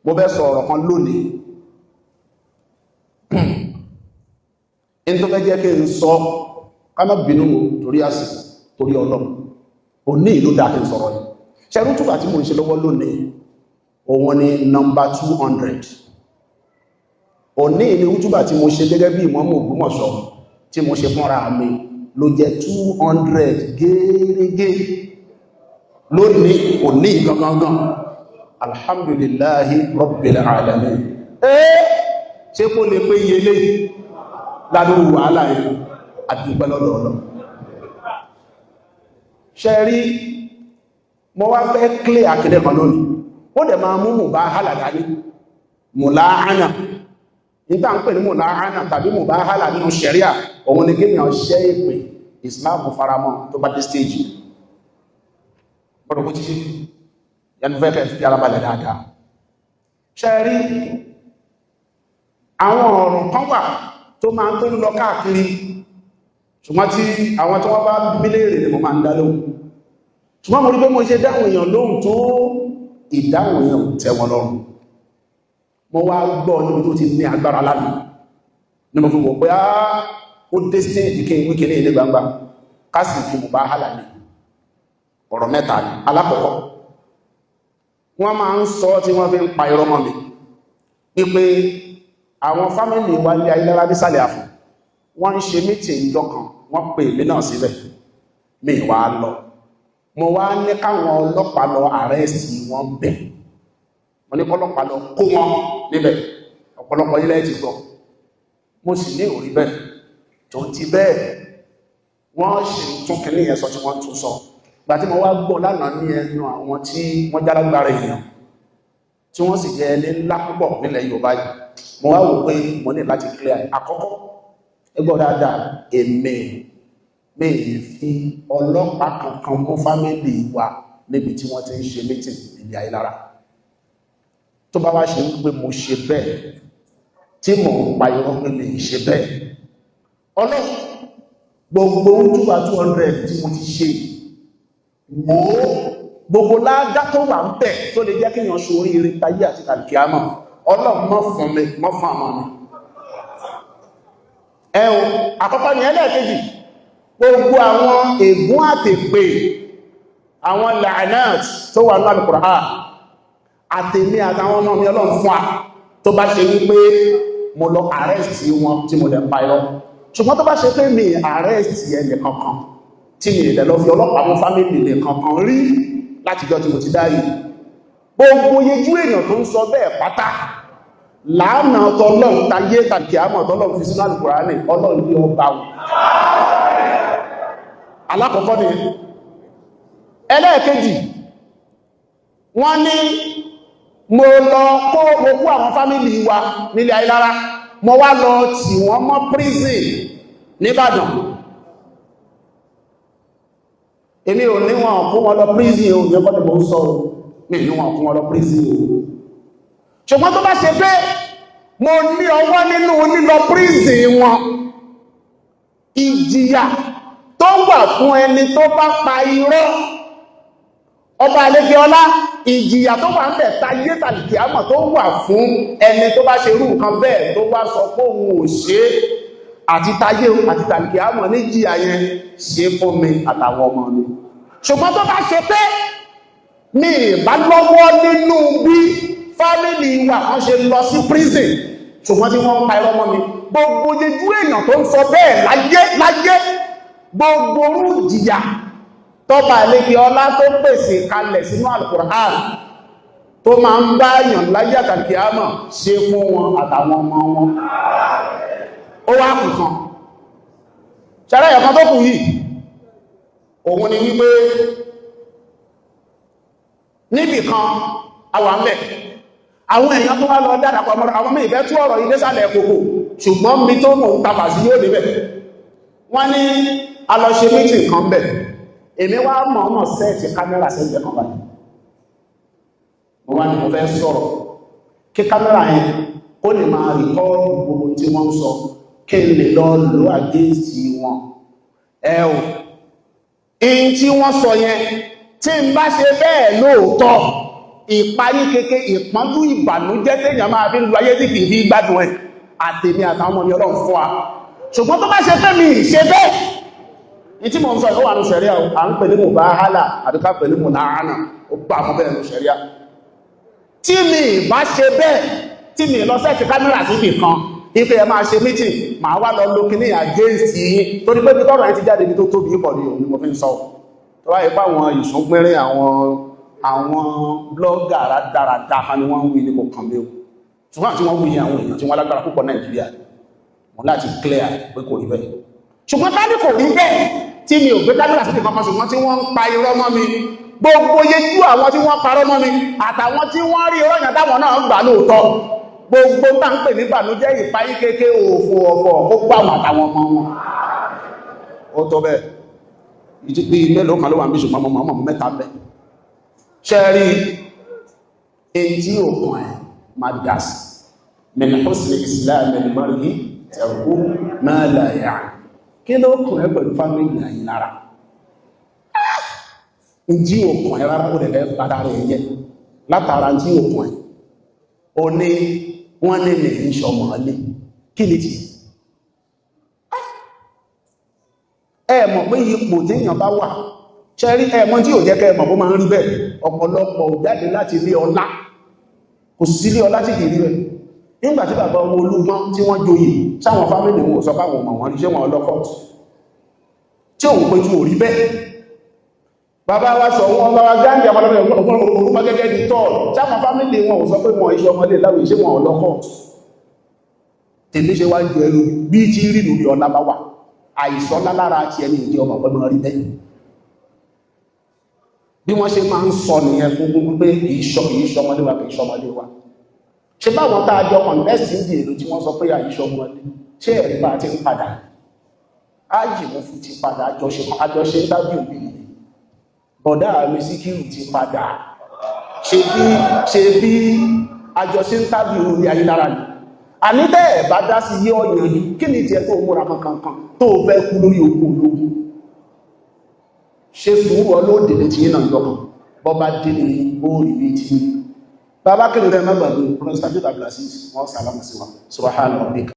Mo fẹ́ sọ ọ̀rọ̀ kan lónìí. In tó fẹ́ jẹ́ kí n sọ, ká má bínú torí àsìkò, torí Ọlọ́run, òní ìlú dáa kí n sọ̀rọ̀ yìí. Ṣẹrú túbà tí mo ń ṣe lọ́wọ́ lónìí, òun ni nọ́mbà 200. Òní ni útúbà tí mo ṣe gẹ́gẹ́ bí ìmámù Ògbómọ̀ṣọ́ tí mo ṣe fúnra mi ló jẹ́ 200 gẹ́gẹ́ lónìí, òní gangan. Alhamdulillahi rabbil alamin. Ṣé kó lè pé iye lè ládúrú wàhálà yìí? Àdúpẹ́ lọ́dọ̀ Ọlọ́run. Ṣe rí, mo wá fẹ́ clear àkídẹ́ kan lónìí, ó dẹ̀ máa mú mubahala dání, mùláhánà. Níta ń pè ní mùláhánà tàbí mubahala nínú ṣẹ̀ríà, òun ni kéèyàn ṣẹ́ ìpè. Islam faramọ́ tó bá dé stage ọ̀rọ̀ kó títí yẹnu fẹ́ kẹ́ fi ara balẹ̀ dáadáa. Ṣe rí, àwọn ọ̀rọ̀ kan wà tó máa ń tó lọ káàkiri, ṣùgbọ́n tí àwọn tí wọ́n bá bí léèrè ni mo máa ń dá lóhùn. Ṣùgbọ́n mo rí pé mo ṣe dáhùn èèyàn lóhùn tó ìdáhùn èèyàn tẹ́ wọn lọ́rùn. Mo wá gbọ́ níbi tó ti ní agbára lánàá ní mo fi wò pé ó dé stage kí n wíkì ní ilé gbangba, ká sì fi mú bá hálà ní ọ̀rọ̀ mẹ́ta ní. Alákọ̀ọ́kọ́, wọ́n máa ń sọ tí wọ́n fi ń pa irọ́ mọ́ mi wípé àwọn family wa ní Ayélára nísàlẹ̀ Àfọ̀n, wọ́n ń ṣe meeting ìjọ kan, wọ́n pè mí náà síbẹ̀, mi wá lọ. Mo wá ní káwọn ọlọ́pàá lọ arrest wọn bẹ̀. Mo ní kọ́lọ́pàá lọ kó wọn níbẹ̀. Ọ̀pọ̀lọpọ̀ ilẹ̀ ti gbọ́. Mo sì ní òrí bẹ́ẹ̀. Tó ti bẹ́ẹ̀, wọ́n ṣe tún kìíní yẹn sọ tí wọ́n tún sọ. Gbà tí mo wá gbọ́ lánàá ní ẹnu àwọn tí wọ́n jálágbára èèyàn, tí wọ́n sì jẹ́ ẹni ńlá púpọ̀ nílẹ̀ Yorùbá yìí, mo wá wò pé mo ní láti clear. Àkọ́kọ́, ẹ gbọ́ dáadáa, èmi mi fi ọlọ́pàá kankan mú family wa níbi tí wọ́n ti ń ṣe meeting níbi Ayélára. Tó bá wá ṣe wípé mo ṣe bẹ́ẹ̀, tí mò ń pa irọ́ pé mi ṣe bẹ́ẹ̀, Ọlọ́run, gbogbo túbà 200 tí mo ti ṣe, wò ó, gbogbo ládá tó wà ń bẹ̀ tó lè jẹ́ kíyàn ṣe oríire tayé àti tàlùkìámọ̀, Ọlọ́run, mọ́ fún mi, mọ́ fún àmọ́ mi. Ẹ o, àkọ́kọ́ ni. Ẹlẹ́ẹ̀kejì, gbogbo àwọn ègún àtèpè, àwọn la'anat tó wà ní Al-Qur'an, àtèmi àtàwọn ọmọ mi, Ọlọ́run fún wa tó bá ṣe wípé mo lọ arrest wọn tí mo dẹ̀ pa irọ́. Ṣùgbọ́n tó bá ṣe pé mi arrest ẹnì kankan, tí mi ìdẹ̀ lọ fi ọlọ́pàá mú family mi kankan rí látijọ́ tí mo ti dáyé, gbogbo yejú èèyàn tó ń sọ bẹ́ẹ̀ pátá, láàánà tọlọ́run tayé tàbí àmọ̀ tọlọ́run fi sínú Al-Qur'ani, Ọlọ́run ní ọba wọn. Alákọ̀ọ́kọ́ ni. Ẹlẹ́ẹ̀kejì, wọ́n ní mo lọ kó mo kó àwọn family wa nílé Ayélára, mo wá lọ tì wọ́n mọ́ prison nìbàdàn. Èmi ò ní wọn kó wọn lọ prison o. Yẹ kọ́ ni mo ń sọ o. Mi ní wọn kó wọn lọ prison o. Ṣùgbọ́n tó bá ṣe pé mo ní ọwọ́ nínú lílọ prison wọn, ìjìyà tó wà fún ẹni tó bá pa irọ́, ọba àlejò ọlá, ìjìyà tó wà ń bẹ̀ tayé tàbí àmọ̀ tó wà fún ẹni tó bá ṣe irú nǹkan bẹ́ẹ̀, tó wá sọ pé òun ò ṣe é, àti tayé àti tàbí àmọ̀ ní jìyà yẹn, ṣe fún mi àtàwọn ọmọ mi. Ṣùgbọ́n tó bá ṣe pé mi bá lọ́wọ́ nínú bí family wa kan ṣe lọ sí prison, ṣùgbọ́n tí wọ́n ń pa irọ́ mọ́ mi, gbogbo ojú èèyàn tó ń sọ bẹ́ẹ̀ láyé láyé, gbogbo orú ìjìyà tọ́ba àlékè ọlá tó pèsè kalẹ̀ sínú Al-Qur'an tó máa ń bá èèyàn láyé àtàkì àmọ̀, ṣe fún wọn àtàwọn ọmọ wọn. Ó wá kù kan ṣẹ́rẹ́ ẹ̀kan tó kù yìí, òun ni wípé níbì kan àwà mẹ́ àwọn èèyàn tó wá lọ dáadáa pọ̀ mọ́ra àwọn mẹ́ ìfẹ́ tú ọ̀rọ̀ ilé sálẹ̀ kòkò, ṣùgbọ́n mi tó mọ̀ ń tafà sí yóò débẹ̀. Wọ́n ní a lọ ṣe meeting kan bẹ̀. Èmi wá mọ̀ọ́mọ̀ set camera sẹ́gbẹ̀ẹ́ kan báyìí. Mo wá ní mo fẹ́ sọ̀rọ̀, kí camera yẹn kó lè máa record gbogbo tí wọ́n ń sọ, kí n lè lọ lò against wọn. Ẹ o, in tí wọ́n sọ yẹn, tí n bá ṣe bẹ́ẹ̀ lóòótọ́, Ìparí kéke, ìpọ́njú, ìbànújẹ́ téèyàn máa fi ń lu ayé tí kìí fi gbádùn ẹ̀, àtèmi àtàwọn ọmọ mi, Ọlọ́run fún wa. Ṣùgbọ́n tó bá ṣe pé mi ṣe bẹ́ẹ̀ ní tí mo ń sọ, ìwà ní ṣẹ̀ríà, à ń pè ní mubahala àbí ká pè ní mùláhánà, ó bá mọ́ bẹ́ẹ̀ ní ṣẹ̀ríà. Tí mi bá ṣe bẹ́ẹ̀, tí mi lọ set camera síbì kan ipe ẹ máa ṣe meeting, màá wá lọ lókè ní against yín, torí pé bí tọ́rọ̀ yẹn ti jáde ní tó tóbi pọ̀ ní òun ni mo fi ń sọ. Tó wáyé pé àwọn ìsúnpínrín, àwọn blogger rádaràda kan ni wọ́n ń wí ní, kò kàn mí o. Ṣùgbọ́n àti wọ́n wí àwọn èèyàn tí wọ́n lágbára púpọ̀ Nàìjíríà, wọ́n láti clear pé kò rí bẹ́ẹ̀. Ṣùgbọ́n ká ní kò rí bẹ́ẹ̀, tí mi ò gbé camera síbì kankan, ṣùgbọ́n tí wọ́n ń pa irọ́ mọ́ mi, gbogbo yejú àwọn tí wọ́n parọ́ mọ́ mi àtàwọn tí wọ́n rí irọ́ yẹn táwọn náà gbà lóòótọ́, gbogbo tá ń pè ní ìbànújẹ́, ìpayí kéèké, òfò, ọ̀fọ̀, ó gbà wọn àtàwọn ọmọ wọn. Ó tó bẹ́ẹ̀ bí mélòó kan ló wà ń bí, ṣùgbọ́n mọ́ mọ́ mẹ́ta bẹ́ ṣe rí èyí tí ó kàn ẹ̀ má dá sí. Min husni islam al-mar'i tarku ma la ya'ni. Kí ló kàn ẹ́ pẹ̀lú family àyìn lára ǹjí ò kàn ẹ́ rárá? Ó lè fẹ́ bàdá rẹ̀ jẹ́ látara tí ò kàn ẹ́. Ó ní wọ́n ní lè ń ṣọmọ lé kí ni tí ẹ mọ̀ pé ipò téèyàn bá wà ṣẹ́rí ẹ̀mọ́ tí ò jẹ́ kẹ́ mọ̀ bó máa ń rí bẹ́ẹ̀. Ọ̀pọ̀lọpọ̀ ò jáde láti ilé ọlá, kò sí ilé ọlá tí kìí rí bẹ́ẹ̀. Nígbàtí bàbá ọmọ olúgbọ́n tí wọ́n joyè, sáwọn family wọn ò sọ báwọn ọmọ wọn rí? Ṣé wọn ọlọ́kọ̀tù tí òun péjú ò rí bẹ́ẹ̀? Bàbá wa sọ wọn bá wa gáàndì orúmọ gẹ́gẹ́ di tọ́ọ̀lù, sáwọn family wọn ò sọ pé wọn iṣẹ́ ọmọdé láwùí? Ṣé wọn ọlọ́kọ̀tù? Tèmi ṣe wá ń jọ ẹlú bí tí rí lórí ọlá bá wà, àìsọ́lá lára ti ẹni ìdí ọmọ pẹ́ mọ́ rí bẹ́ẹ̀. Bí wọ́n ṣe máa ń sọ nìyẹn fún gbogbo pé kìí ṣọmọdé wa, kìí ṣọmọdé wa. Ṣe báwọn tá a jọ contest ń di èlò tí wọ́n sọ pé àìṣọmọdé, ṣé ẹ̀rí bá ti ń padà? Ájì mú fún ti padà, àjọṣe interview bí i bọ̀dá mi Síkírù ti padà. Ṣe bí àjọṣe interview ní ayélujára ni. Àní tẹ́ ẹ̀ bá dá sí yí ọ̀yànjú. Kí ni tiẹ̀ tó múra kankan kan tó fẹ́ kú lórí ogun ológun? Ṣe sùúrù, ọlọ́dẹ̀lẹ̀ tí yínà lọ́kàn bọ́ bá délé ó rí bí tí bàbá kìrì rẹ̀ mẹ́gbàgbé. Prince Abdul Abdulaziz wọ́n sàlámù sí wa. Subhana rabbika.